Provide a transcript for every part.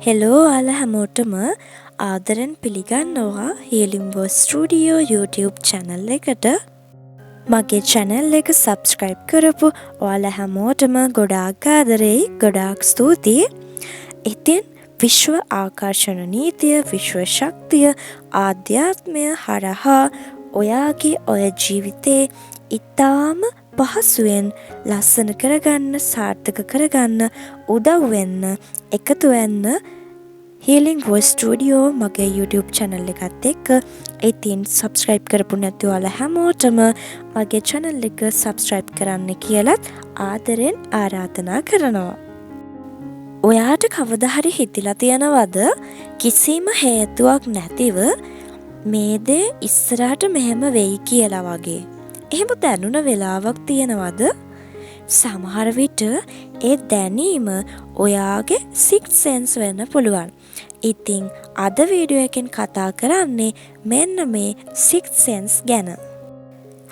Hello, ඔයාලා හැමෝටම ආදරෙන් පිළිගන්නවා healing voice studio YouTube channel එකට. මගේ චැනල් එක සබ්ස්ක්‍රයිබ් කරපු ඔයාලා හැමෝටම ගොඩාක් ආදරෙයි, ගොඩාක් ස්තුතියි. ඉතින් විශ්ව ආකර්ෂණ නීතිය, විශ්ව ශක්තිය, ආධ්‍යාත්මය හරහා ඔයාගේ ඔය ජීවිතේ ඉතාම පහසුවෙන් ලස්සන කරගන්න, සාර්ථක කරගන්න උදව් වෙන්න එකතු වෙන්න හීලින් වොයිස් ස්ටුඩියෝ මගේ YouTube channel එකත් එක්ක. ඉතින් සබ්ස්ක්‍රයිබ් කරපු නැති ඔයාලා හැමෝටම මගේ චැනල් එක සබ්ස්ක්‍රයිබ් කරන්න කියලත් ආදරෙන් ආරාධනා කරනවා. ඔයාට කවදා හරි හිතිලා තියෙනවද කිසිම හේතුවක් නැතිව මේ දේ ඉස්සරහට මෙහෙම වෙයි කියලා වගේ? එහෙම දැනුණ වෙලාවක් තියෙනවද? සමහර විට ඒ දැනීම ඔයාගේ සික්ස් සෙන්ස් වෙන්න පුළුවන්. ඉතින් අද වීඩියෝ එකෙන් කතා කරන්නේ මෙන්න මේ සික්ස් සෙන්ස් ගැන.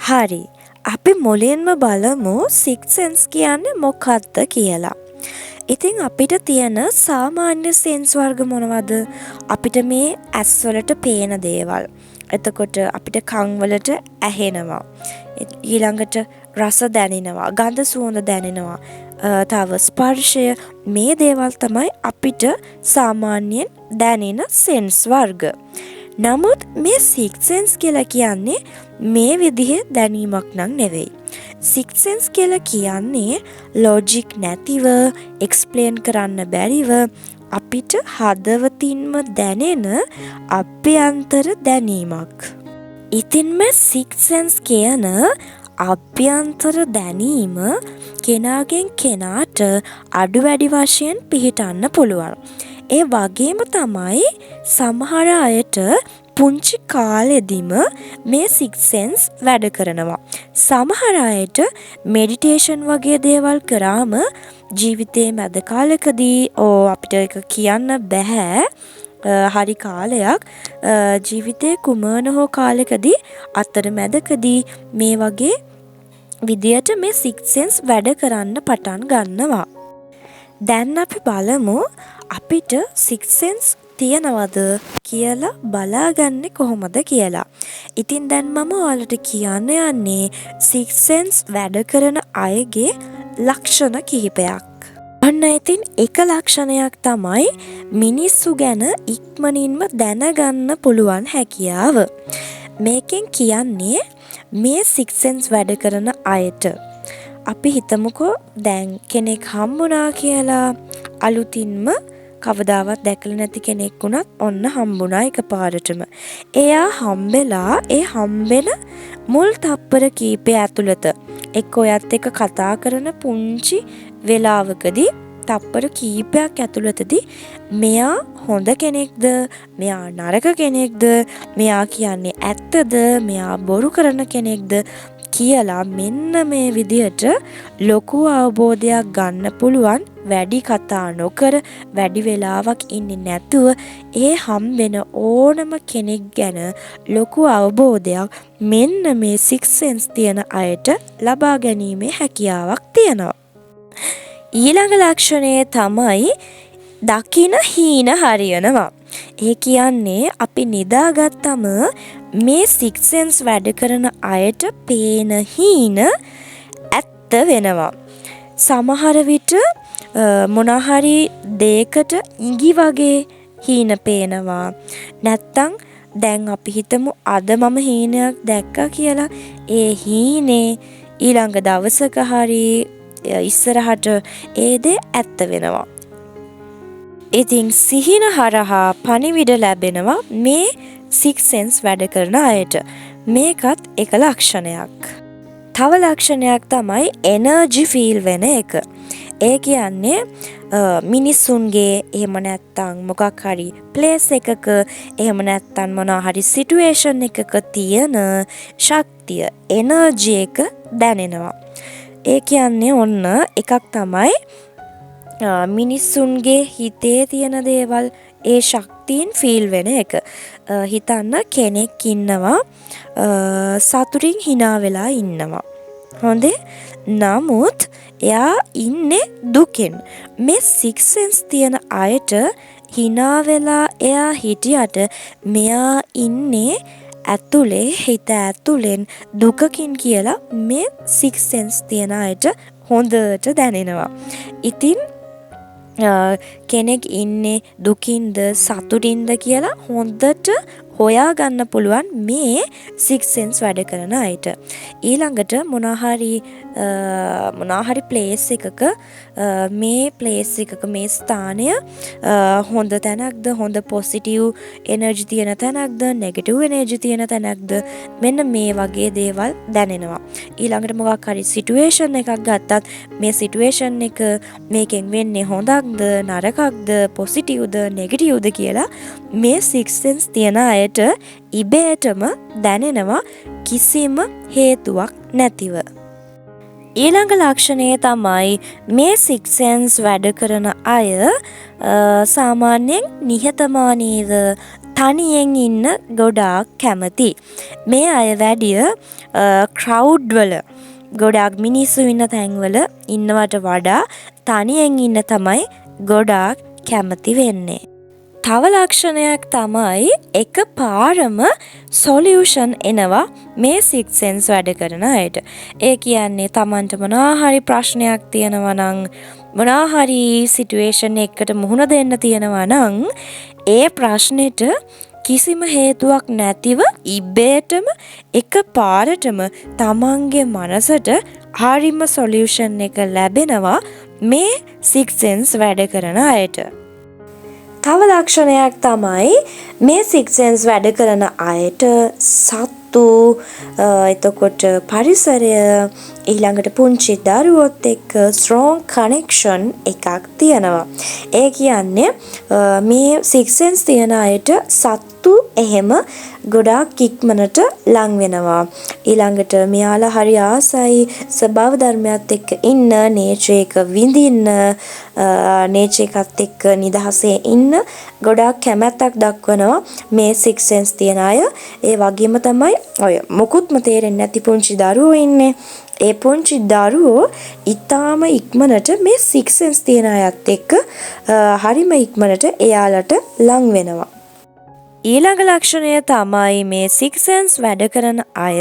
හරි. අපි මුලින්ම බලමු සික්ස් සෙන්ස් කියන්නේ මොකක්ද කියලා. ඉතින් අපිට තියෙන සාමාන්‍ය සෙන්ස් වර්ග මොනවද? අපිට මේ ඇස් වලට පේන දේවල්. එතකොට අපිට කන් වලට ඇහෙනවා. ඊළඟට රස දැනෙනවා, ගඳ සුවඳ දැනෙනවා. තව ස්පර්ශය. මේ දේවල් තමයි අපිට සාමාන්‍යයෙන් දැනෙන සෙන්ස් වර්ග. නමුත් මේ සික්ස් සෙන්ස් කියලා කියන්නේ මේ විදිහේ දැනීමක් නම් නෙවෙයි. සික්ස් සෙන්ස් කියලා කියන්නේ ලොජික් නැතිව, එක්ස්ප්ලේන් කරන්න බැරිව අපිට හදවතින්ම දැනෙන අභ්‍යන්තර දැනීමක්. ඉතින් මේ සික්ස් සෙන්ස් කියන අභ්‍යන්තර දැනීම කෙනාගෙන් කෙනාට අඩු වැඩි වශයෙන් පිහිටන්න පුළුවන්. ඒ වගේම තමයි සමහර අයට පුංචි කාලෙදිම මේ සික්ස් සෙන්ස් වැඩ කරනවා. සමහර අයට මෙඩිටේෂන් වගේ දේවල් කරාම ජීවිතේ මැද කාලෙකදී, ඕ අපිට ඒක කියන්න බැහැ හරි කාලයක්, ජීවිතේ කුමන හෝ කාලෙකදී අතරමැදකදී මේ වගේ විදියට මේ සික්ස් සෙන්ස් වැඩ කරන්න පටන් ගන්නවා. දැන් අපි බලමු අපිට සික්ස් සෙන්ස් තියනවද කියලා බලාගන්නේ කොහොමද කියලා. ඉතින් දැන් මම ඔයාලට කියන්න යන්නේ සික්ස් සෙන්ස් වැඩ කරන අයගේ ලක්ෂණ කිහිපයක්. ඔන්න ඉතින් එක ලක්ෂණයක් තමයි මිනිස්සු ගැන ඉක්මනින්ම දැනගන්න පුළුවන් හැකියාව. මේකෙන් කියන්නේ මේ සික්ස් සෙන්ස් වැඩ කරන අයට අපි හිතමුකෝ දැන් කෙනෙක් හම්බුණා කියලා. අලුතින්ම කවදාවත් දැකලා නැති කෙනෙක් වුණත් ඔන්න හම්බුණා එකපාරටම. එයා හම්බෙලා ඒ හම්බෙන මුල් තප්පර කීපය ඇතුළත, එක්ක ඔයත් එක්ක කතා කරන පුංචි වෙලාවකදී, තප්පර කීපයක් ඇතුළතදී මෙයා හොඳ කෙනෙක්ද, මෙයා නරක කෙනෙක්ද, මෙයා කියන්නේ ඇත්තද, මෙයා බොරු කරන කෙනෙක්ද කියලා මෙන්න මේ විදිහට ලොකු අවබෝධයක් ගන්න පුළුවන්. වැඩි කතා නොකර, වැඩි වෙලාවක් ඉන්නේ නැතුව ඒ හම්බෙන ඕනම කෙනෙක් ගැන ලොකු අවබෝධයක් මෙන්න මේ සික්ස් සෙන්ස් තියෙන අයට ලබා ගැනීමේ හැකියාවක් තියෙනවා. ඊළඟ ලක්ෂණය තමයි දකින හීන හරියනවා. ඒ කියන්නේ අපි නිදාගත්තම මේ සික්ස් සෙන්ස් වැඩ කරන අයට පේන හීන ඇත්ත වෙනවා. සමහර විට මොනාහරි දේකට ඉඟි වගේ හීන පේනවා. නැත්තං දැන් අපි හිතමු අද මම හීනයක් දැක්කා කියලා. ඒ හීනේ ඊළඟ දවසක හරි ඉස්සරහට ඒ දේ ඇත්ත වෙනවා. ඉතින් සිහින හරහා පණිවිඩ ලැබෙනවා මේ සික්ස් සෙන්ස් වැඩ කරන අයට. මේකත් එක ලක්ෂණයක්. තව ලක්ෂණයක් තමයි එනර්ජි ෆීල් වෙන එක. ඒ කියන්නේ මිනිස්සුන්ගේ, එහෙම නැත්තම් මොකක් හරි ප්ලේස් එකක, එහෙම නැත්තම් මොනවා හරි සිටුේෂන් එකක තියෙන ශක්තිය, එනර්ජි එක දැනෙනවා. ඒ කියන්නේ ඔන්න එකක් තමයි මිනිස්සුන්ගේ හිතේ තියෙන දේවල්, ඒ ශක්තීන් ෆීල් වෙන එක. හිතන්න කෙනෙක් ඉන්නවා, සතුටින් හිනා වෙලා ඉන්නවා. හොඳේ. නමුත් එයා ඉන්නේ දුකෙන්. මේ සික්ස් සෙන්ස් තියෙන අයට හිනා වෙලා එයා හිටියට මෙයා ඉන්නේ ඇතුලේ හිත ඇතුලෙන් දුකකින් කියලා මේ සික්ස් සෙන්ස් තියෙන අයට හොඳට දැනෙනවා. ඉතින් කෙනෙක් ඉන්නේ දුකින්ද සතුටින්ද කියලා හොඳට හොයාගන්න පුළුවන් මේ සික්ස් සෙන්ස් වැඩ කරන අයට. ඊළඟට මොනවා හරි ප්ලේස් එකක, මේ ප්ලේස් එකක, මේ ස්ථානය හොඳ තැනක්ද, හොඳ පොසිටිව් එනර්ජි තියෙන තැනක්ද, නෙගටිව් එනර්ජි තියෙන තැනක්ද, මෙන්න මේ වගේ දේවල් දැනෙනවා. ඊළඟට මොකක් හරි සිටුේෂන් එකක් ගත්තත් මේ සිටුේෂන් එක, මේකෙන් වෙන්නේ හොඳක්ද නරකක්ද, පොසිටිව්ද නෙගටිව්ද කියලා මේ සික්ස් සෙන්ස් තියෙන අයට ඉබේටම දැනෙනවා කිසිම හේතුවක් නැතිව. ඊළඟ ලක්ෂණය තමයි මේ සික්ස් සෙන්ස් වැඩ කරන අය සාමාන්‍යයෙන් නිහතමානීව තනියෙන් ඉන්න ගොඩාක් කැමති. මේ අය වැඩිය ක්‍රවුඩ් වල, ගොඩාක් මිනිස්සු ඉන්න තැන්වල ඉන්නවට වඩා තනියෙන් ඉන්න තමයි ගොඩාක් කැමති වෙන්නේ. තව ලක්ෂණයක් තමයි එක පාරම සොලියුෂන් එනවා මේ සික්ස් සෙන්ස් වැඩ කරන අයට. ඒ කියන්නේ තමන්ට මොනවා හරි ප්‍රශ්නයක් තියෙනවා නම්, මොනවා හරි සිටුේෂන් එකකට මුහුණ දෙන්න තියෙනවා නම්, ඒ ප්‍රශ්නෙට කිසිම හේතුවක් නැතිව ඉබේටම එක පාරටම තමන්ගේ මනසට හරිම සොලියුෂන් එක ලැබෙනවා මේ සික්ස් සෙන්ස් වැඩ කරන අයට. තව ලක්ෂණයක් තමයි මේ සික්ස් සෙන්ස් වැඩ කරන අයට සත්තු, එතකොට පරිසරය, ඊළඟට පුංචි දරුවොත් එක්ක ස්ට්‍රෝං කනෙක්ෂන් එකක් තියෙනවා. ඒ කියන්නේ මේ සික්ස් සෙන්ස් තියෙන අයට සත්තු එහෙම ගොඩාක් ඉක්මනට ලං වෙනවා. ඊළඟට මෙයාලා හරි ආසයි ස්වභාව ධර්මයත් එක්ක ඉන්න, නේචර් එක විඳින්න, නේචර් එකත් එක්ක නිදහසේ ඉන්න ගොඩාක් කැමැත්තක් දක්වනවා මේ සික්ස් සෙන්ස් තියෙන අය. ඒ වගේම තමයි ඔය මොකුත්ම තේරෙන්නේ නැති පුංචි දරුවෝ ඉන්නේ. ඒ පුංචි දරුවෝ ඉතාම ඉක්මනට මේ සික්ස් සෙන්ස් තියෙන අයත් එක්ක හරිම ඉක්මනට එයාලට ලං වෙනවා. ඊළඟ ලක්ෂණය තමයි මේ සික්ස් සෙන්ස් වැඩ කරන අය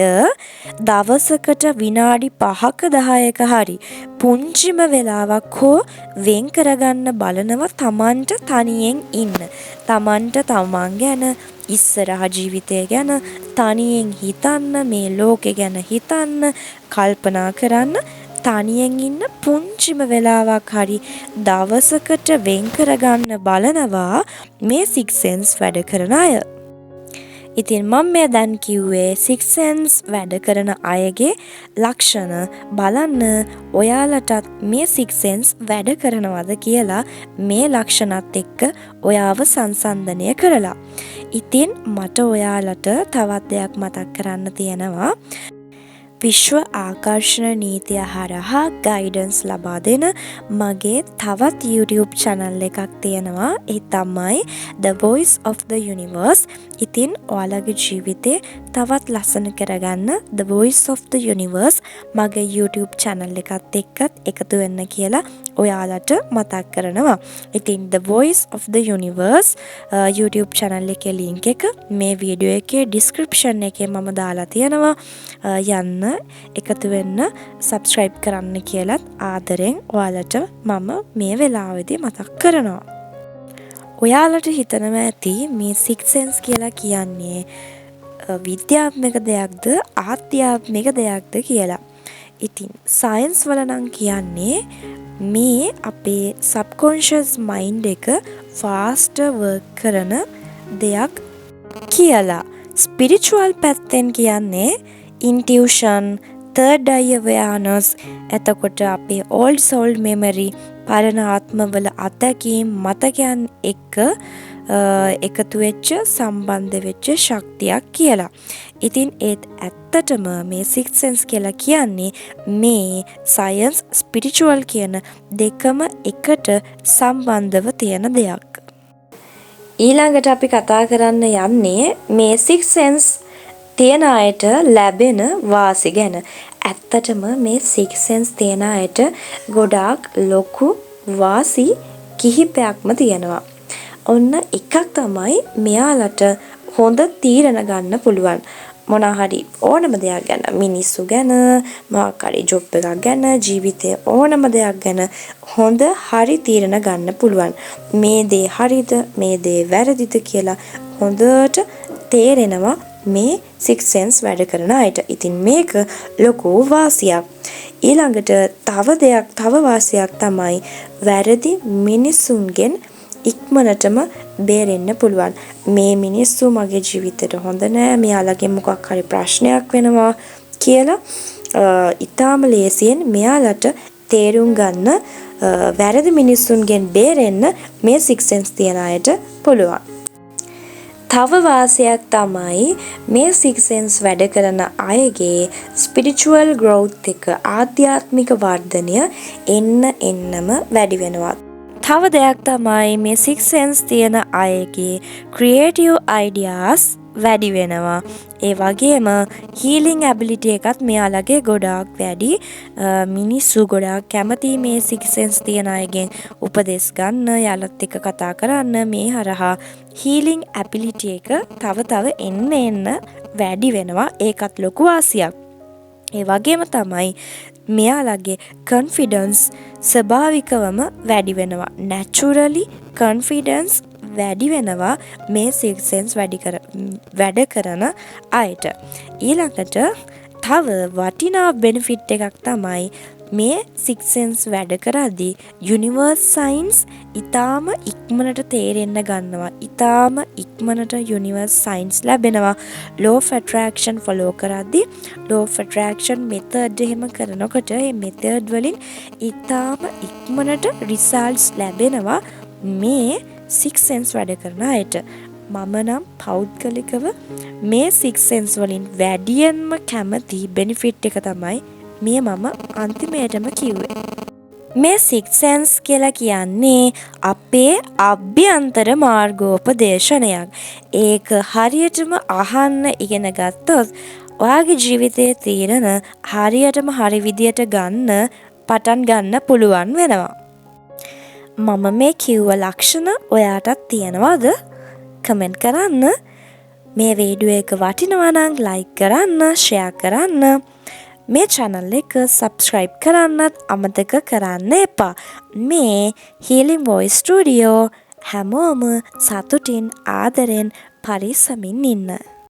දවසකට විනාඩි 5ක 10ක හරි පුංචිම වෙලාවක් හෝ වෙන් කරගන්න බලනවා තමන්ට තනියෙන් ඉන්න. තමන්ට තමන් ගැන, ඉස්සරහ ජීවිතය ගැන තනියෙන් හිතන්න, මේ ලෝකෙ ගැන හිතන්න, කල්පනා කරන්න තනියෙන් ඉන්න පුංචිම වෙලාවක් හරි දවසකට වෙන් කරගන්න බලනවා මේ සික්ස් සෙන්ස් වැඩ කරන අය. ඉතින් මම මේ දැන් කිව්වේ සික්ස් සෙන්ස් වැඩ කරන අයගේ ලක්ෂණ. බලන්න ඔයාලටත් මේ සික්ස් සෙන්ස් වැඩ කරනවද කියලා මේ ලක්ෂණත් එක්ක ඔයාව සංසන්දනය කරලා. ඉතින් මට ඔයාලට තවත් දෙයක් මතක් කරන්න තියෙනවා. විශ්ව ආකර්ෂණ නීතිය හරහා ගයිඩන්ස් ලබා දෙන මගේ තවත් YouTube channel එකක් තියෙනවා. ඒ තමයි The Voice of the Universe. ඉතින් ඔයාලගේ ජීවිතේ තවත් ලස්සන කරගන්න The Voice of the Universe මගේ YouTube channel එකත් එක්කත් එකතු වෙන්න කියලා ඔයාලට මතක් කරනවා. ඉතින් The Voice of the Universe YouTube channel එකේ link එක මේ වීඩියෝ එකේ description එකේ මම දාලා තියෙනවා. යන්න එකතු වෙන්න, සබ්ස්ක්‍රයිබ් කරන්න කියලත් ආදරෙන් ඔයාලට මම මේ වෙලාවේදී මතක් කරනවා. ඔයාලට හිතනවා ඇති මේ සික්ස් සෙන්ස් කියලා කියන්නේ විද්‍යාත්මක දෙයක්ද ආධ්‍යාත්මික දෙයක්ද කියලා. ඉතින් සයන්ස් වල නම් කියන්නේ මේ අපේ සබ්කොන්ෂස් මයින්ඩ් එක ෆාස්ට් වර්ක් කරන දෙයක් කියලා. ස්පිරිචුවල් පැත්තෙන් කියන්නේ ඉන්ටියුෂන්, තර්ඩ් අයි අවෙයානස්, එතකොට අපේ ඕල්ඩ් සෝල් මෙමරි, පරණ ආත්මවල අත්දැකීම්, මතකයන් එක්ක එකතු වෙච්ච, සම්බන්ධ වෙච්ච ශක්තියක් කියලා. ඉතින් ඒත් ඇත්තටම මේ සික්ස් සෙන්ස් කියලා කියන්නේ මේ සයන්ස්, ස්පිරිචුවල් කියන දෙකම එකට සම්බන්ධව තියෙන දෙයක්. ඊළඟට අපි කතා කරන්න යන්නේ මේ සික්ස් සෙන්ස් තියෙන අයට ලැබෙන වාසි ගැන. ඇත්තටම මේ සික්ස් සෙන්ස් තියෙන අයට ගොඩාක් ලොකු වාසි කිහිපයක්ම තියෙනවා. ඔන්න එකක් තමයි මෙයාලට හොඳ තීරණ ගන්න පුළුවන්. මොනවා හරි ඕනම දෙයක් ගැන, මිනිස්සු ගැන, මොකක් හරි ජොබ් එකක් ගැන, ජීවිතේ ඕනම දෙයක් ගැන හොඳ හරි තීරණ ගන්න පුළුවන්. මේ දේ හරිද මේ දේ වැරදිද කියලා හොඳට තේරෙනවා මේ සික්ස් සෙන්ස් වැඩ කරන අයට. ඉතින් මේක ලොකු වාසියක්. ඊළඟට තව දෙයක්, තව වාසියක් තමයි වැරදි මිනිසුන්ගෙන් ඉක්මනටම බේරෙන්න පුළුවන්. මේ මිනිස්සු මගේ ජීවිතේට හොඳ නෑ, මෙයාලගෙන් මොකක් හරි ප්‍රශ්නයක් වෙනවා කියලා ඉතාම ලේසියෙන් මෙයාලට තේරුම් ගන්න, වැරදි මිනිස්සුන්ගෙන් බේරෙන්න මේ සික්ස් සෙන්ස් තියන අයට පුළුවන්. තව වාසියක් තමයි මේ සික්ස් සෙන්ස් වැඩ කරන අයගේ ස්පිරිචුවල් ග්‍රෝත් එක, ආධ්‍යාත්මික වර්ධනය එන්න එන්නම වැඩි වෙනවා. තව දෙයක් තමයි මේ සික්ස් සෙන්ස් තියෙන අයගේ ක්‍රියේටිව් අයිඩියාස් වැඩි වෙනවා. ඒ වගේම හීලින් ඇබිලිටි එකත් මෙයාලගේ ගොඩාක් වැඩි. මිනිස්සු ගොඩාක් කැමති මේ සික්ස් සෙන්ස් තියෙන අයගෙන් උපදෙස් ගන්න, එයාලත් එක්ක කතා කරන්න. මේ හරහා හීලින් ඇබිලිටි එක තව තව එන්න එන්න වැඩි වෙනවා. ඒකත් ලොකු වාසියක්. ඒ වගේම තමයි මෙයාලගේ කන්ෆිඩන්ස් ස්වභාවිකවම වැඩි වෙනවා. නැචරලි කන්ෆිඩන්ස් වැඩි වෙනවා මේ සික්ස් සෙන්ස් වැඩ කරන අයට. ඊළඟට තව වටිනා බෙනිෆිට් එකක් තමයි මේ සික්ස් සෙන්ස් වැඩ කරද්දී යුනිවර්ස් සයින්ස් ඉතාම ඉක්මනට තේරෙන්න ගන්නවා. ඉතාම ඉක්මනට යුනිවර්ස් සයින්ස් ලැබෙනවා. ලෝ ඔෆ් ඇට්‍රැක්ෂන් ෆලෝ කරද්දී, ලෝ ඔෆ් ඇට්‍රැක්ෂන් මෙතඩ් එහෙම කරනකොට මේ මෙතඩ් වලින් ඉතාම ඉක්මනට රිසල්ට්ස් ලැබෙනවා මේ සික්ස් සෙන්ස් වැඩ කරන අයට. මම නම් පෞද්ගලිකව මේ සික්ස් සෙන්ස් වලින් වැඩියෙන්ම කැමති බෙනිෆිට් එක තමයි මේ මම අන්තිමේටම කිව්වේ. මේ සික්ස් සෙන්ස් කියලා කියන්නේ අපේ අභ්‍යන්තර මාර්ගෝපදේශනයක්. ඒක හරියටම අහන්න ඉගෙන ගත්තොත් ඔයාගේ ජීවිතයේ තීරණ හරියටම හරි විදියට ගන්න පටන් ගන්න පුළුවන් වෙනවා. මම මේ කිව්ව ලක්ෂණ ඔයාටත් තියෙනවද? කමෙන්ට් කරන්න. මේ වීඩියෝ එක වටිනවා නම් ලයික් කරන්න, ෂෙයා කරන්න. මේ චැනල් එක සබ්ස්ක්‍රයිබ් කරන්නත් අමතක කරන්න එපා. මේ හීලින් වොයිස් ස්ටුඩියෝ. හැමෝම සතුටින්, ආදරෙන්, පරිස්සමින් ඉන්න.